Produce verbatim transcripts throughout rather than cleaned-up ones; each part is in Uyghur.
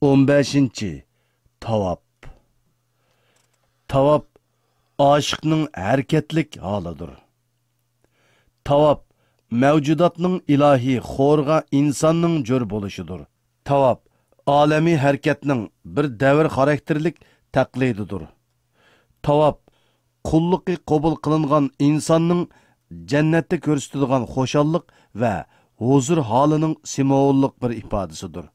ئون بەشىنچى، تاۋاپ. تاۋاپ ئاشىقنىڭ ھەرىكەتلىك ھالىدۇر. تاۋاپ مەۋجۇداتنىڭ ئىلاھىي خورىغا ئىنساننىڭ جور بولۇشىدۇر. تاۋاپ ئالەمىي ھەرىكەتنىڭ بىر دەۋر خاراكتېرلىك تەقلىدىدۇر. تاۋاپ قۇللۇقى قوبۇل قىلىنغان ئىنساننىڭ جەننەتتە كۆرسىتىدىغان خۇشاللىق ۋە ھۇزۇر ھالىنىڭ سىمۋوللۇق بىر ئىپادىسىدۇر.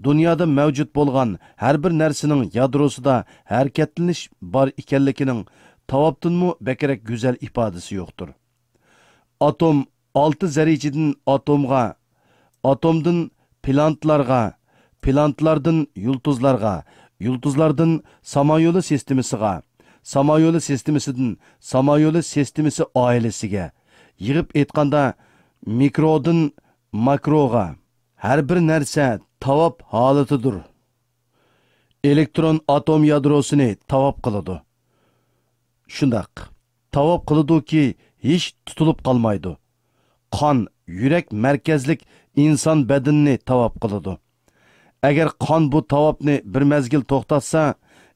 دۇنيادا مەۋجۇت بولغان ھەر بىر نەرسىنىڭ يادروسىدا ھەرىكەتلىنىش بار ئىكەنلىكىنىڭ تاۋاپتىنمۇ بەكرەك گۈزەل ئىپادىسى يوقتۇر. ئاتوم ئالتە زەررىچىدىن ئاتومغا، ئاتومدىن پلانېتلارغا، پلانېتلاردىن يۇلتۇزلارغا، يۇلتۇزلاردىن سامان يولى سىستېمىسىغا، سامان يولى سىستېمىسىدىن سامان يولى سىستېمىسى ئائىلىسىگە، يىغىپ ئېيتقاندا، مىكرودىن ماكروغا، ھەر بىر نەرسە تاۋاپ ھالىتىدۇر. ئېلېكترون ئاتوم يادروسىنى تاۋاپ قىلىدۇ. شۇنداق، تاۋاپ قىلىدۇكى، ھېچ تۇتۇلۇپ قالمايدۇ. قان، يۈرەك مەركەزلىك ئىنسان بەدىنىنى تاۋاپ قىلىدۇ. ئەگەر قان بۇ تاۋاپنى بىر مەزگىل توختاتسا،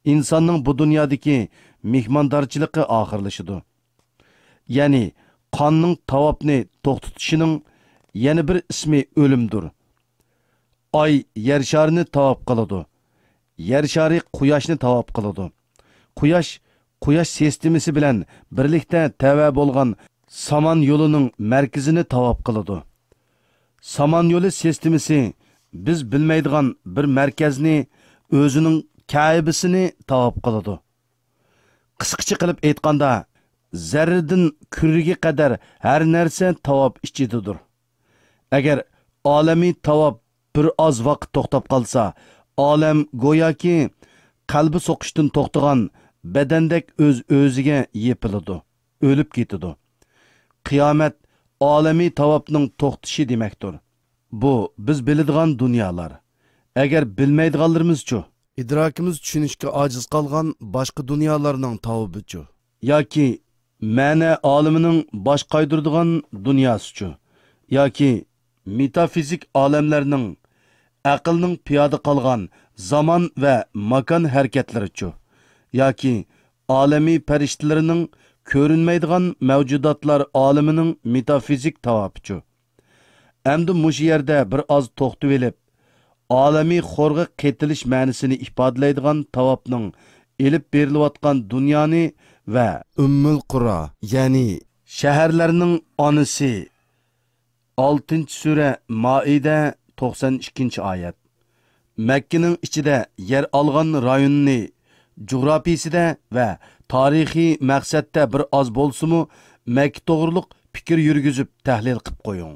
ئىنساننىڭ بۇ دۇنيادىكى مېھماندارچىلىقى ئاخىرلىشىدۇ. يەنى قاننىڭ تاۋاپنى توختىتىشىنىڭ يەنە بىر ئىسمى ئۆلۈمدۇر. ئاي يەر شارىنى تاۋاپ قىلىدۇ. يەر شارى قۇياشنى تاۋاپ قىلىدۇ. قۇياش، قۇياش سىستېمىسى بىلەن بىرلىكتە تەۋە بولغان سامان يولىنىڭ مەركىزىنى تاۋاپ قىلىدۇ. سامان يولى سىستېمىسى بىز بىلمەيدىغان بىر مەركەزنى، ئۆزىنىڭ كەئبىسىنى تاۋاپ قىلىدۇ. قىسقىچە قىلىپ ئېيتقاندا، زەررىدىن كۈررىگە قەدەر ھەر نەرسە تاۋاپ ئىچىدىدۇر. ئەگەر ئالەمىي تاۋاپ بىر ئاز ۋاقىت توختاپ قالسا، ئالەم گوياكى قەلبى سوقۇشتىن توختىغان بەدەندەك ئۆز-ئۆزىگە يېپىلىدۇ، ئۆلۈپ كېتىدۇ. قىيامەت ئالەمىي تاۋاپنىڭ توختىشى دېمەكتۇر. بۇ بىز بىلىدىغان دۇنيالار. ئەگەر بىلمەيدىغانلىرىمىزچۇ؟ ئىدراكىمىز چۈشىنىشكە ئاجىز قالغان باشقا دۇنيالارنىڭ تاۋىپىچۇ؟ ياكى مەنە ئالىمىنىڭ باش قايدۇرىدىغان دۇنياسىچۇ؟ ياكى مېتافىزىك ئالەملەرنىڭ، ئەقىلنىڭ پىيادە قالغان زامان ۋە ماكان ھەرىكەتلىرىچۇ؟ ياكى ئالەمىي پەرىشتىلىرىنىڭ، كۆرۈنمەيدىغان مەۋجۇداتلار ئالىمىنىڭ مېتافىزىك تاۋاپىچۇ؟ ئەمدى مۇشۇ يەردە بىر ئاز توختىۋېلىپ، ئالەمىي خورغا قېتىلىش مەنىسىنى ئىپادىلەيدىغان تاۋاپنىڭ ئېلىپ بېرىلىۋاتقان دۇنيانى ۋە ئۈممۈل قۇرا، يەنى شەھەرلەرنىڭ ئانىسى، ئالتىنچى سۈرە، مائىدە، توقسان ئىككىنچى ئايەت. مەككىنىڭ ئىچىدە يەر ئالغان رايوننى جۇغراپىيىسىدە ۋە تارىخىي مەقسەتتە بىر ئاز بولسىمۇ مەككە توغرۇلۇق پىكىر يۈرگۈزۈپ تەھلىل قىپ قويۇڭ.